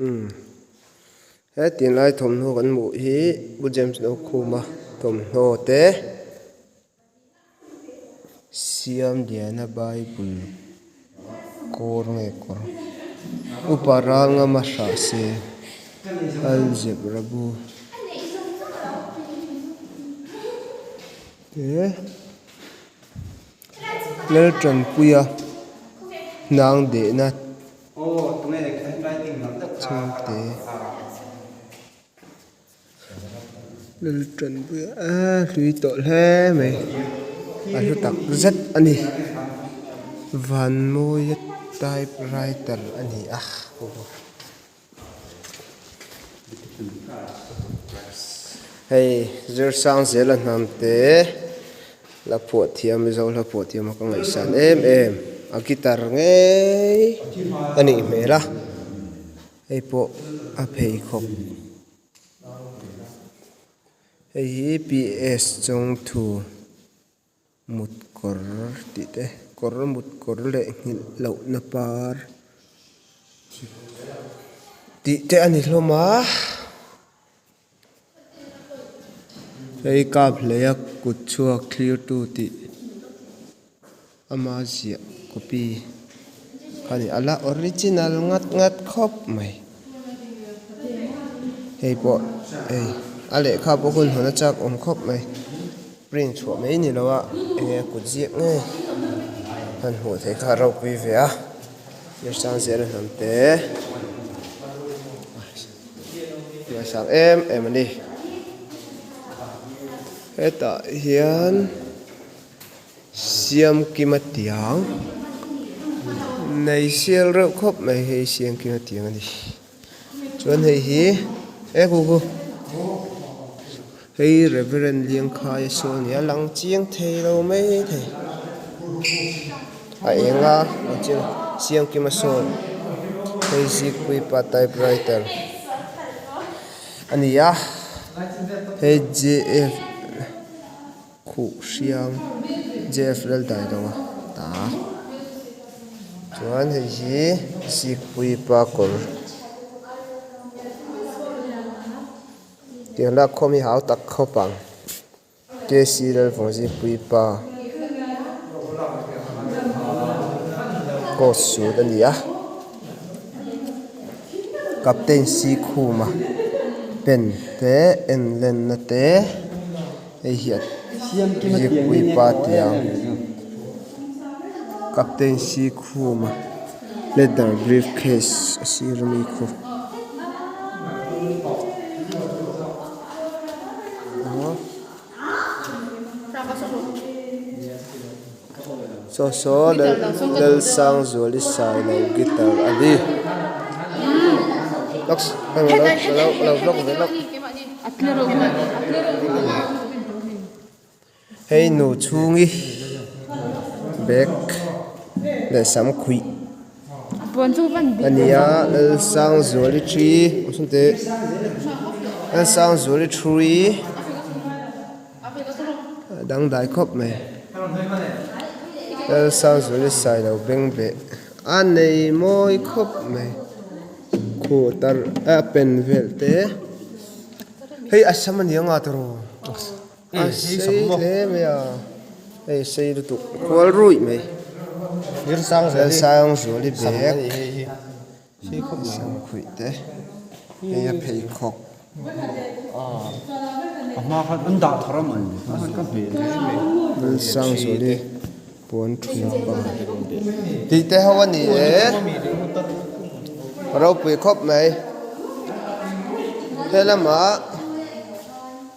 Umm he tinlai thawmhnaw kan hmuh hi Pu James Dokhuma thawmhnaw te Siamliana bible kawr nge kawr upa Ralngama hrah se algebra bu te Laltanpuia hnang dehna. Chhungte Laltanpuia a hlui tawh hle mai a hlu tak zet a ni Vanmawia typewriter a ni a. Hei Zirsang zela hnam te hla phuah thiam Mizo hla phuah thiam a ka ngaihsan em em a guitar ngei a nih hmel a hei pawh a pheikhawk hei hi P S Chawngthu. Mut kawr tih te kawr mut kawr leh nghilh loh na par tih te a ni hlawm a hei kap hlei a kut chhuak thlir tu tih ama ziah copy kha a ni a la original ngat ngat khawp mai hei pawh hei a lehkha pawh hun hawn a chak awm khawp mai. Print chhuah mai ni lo a enge a kut ziak ngei han hmuh theih kha a ropui ve a Zirsang zela hnam te ngaisang em em a ni hetah hian Siamkima tiang nei sial reuh khawp mai hei Siamkima tiang a ni. Chuan hei hi e hu hu hei Reverend Liangkhaia saw a ni a lang chiang thei lo mai thei a eng a lang chiang Siamkima sawn hei Zikpuipa typewriter a ni a hei J F Khuh hriang J F Laldailo ta chuan hei hi Zikpuipa kawr tiang lak khawm hi hau tak khawp ang K C Lalvawng Zikpuipa coat suit a ni a Captain Sikhuma pen te en lenna te. Hei hi a zikpui pa tiang Captain Sikhuma leather briefcase a sir ami khu saw saw Lalsangzuali Sailo guitar a ni lo vlog ve lawk. Hei nu chhungi bag leh sam khuih a ni a Lalsangzuali thi Lalsangzuali thui a dangdai khawp mai Lalsangzuali sailo beng beh a nei mawi khawp mai. Khaw tar a pen vel te hei a sam ania nga tawrh a sei hle mai a hei sei lutuk kual ruih mai Lalsangzuali bag samkhuih te hei a pheikhawk. Lalsangzuali puan thu pa tih te ho a ni e ropui khawp mai helamah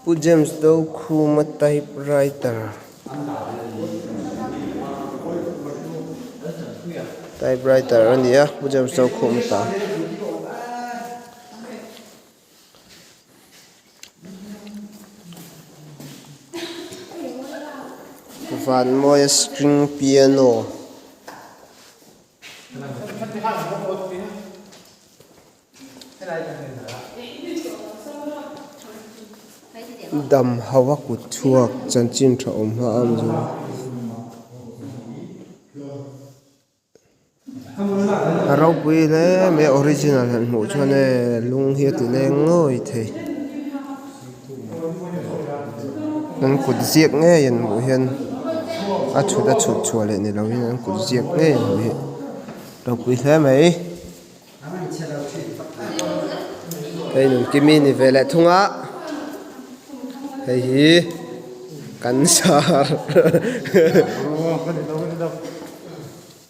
Pu James Dokhuma typewriter typewriter a ni a Pu James Dokhuma ta. Vanmawia string piano dam ho a kut chhuak chanchin tha awm hma a awm zawng. A ropui. Ropui hle mai a original han hmuh chuan e lung hi a ti leng ngawih thei an kut ziak ngei an hmuh hian a chhut a chhut chhuah leh ni lovin an kut ziak ngei an hmuh hi ropui hle mai. Hei Nunkimi ni ve leh thung a hei hi kan sar.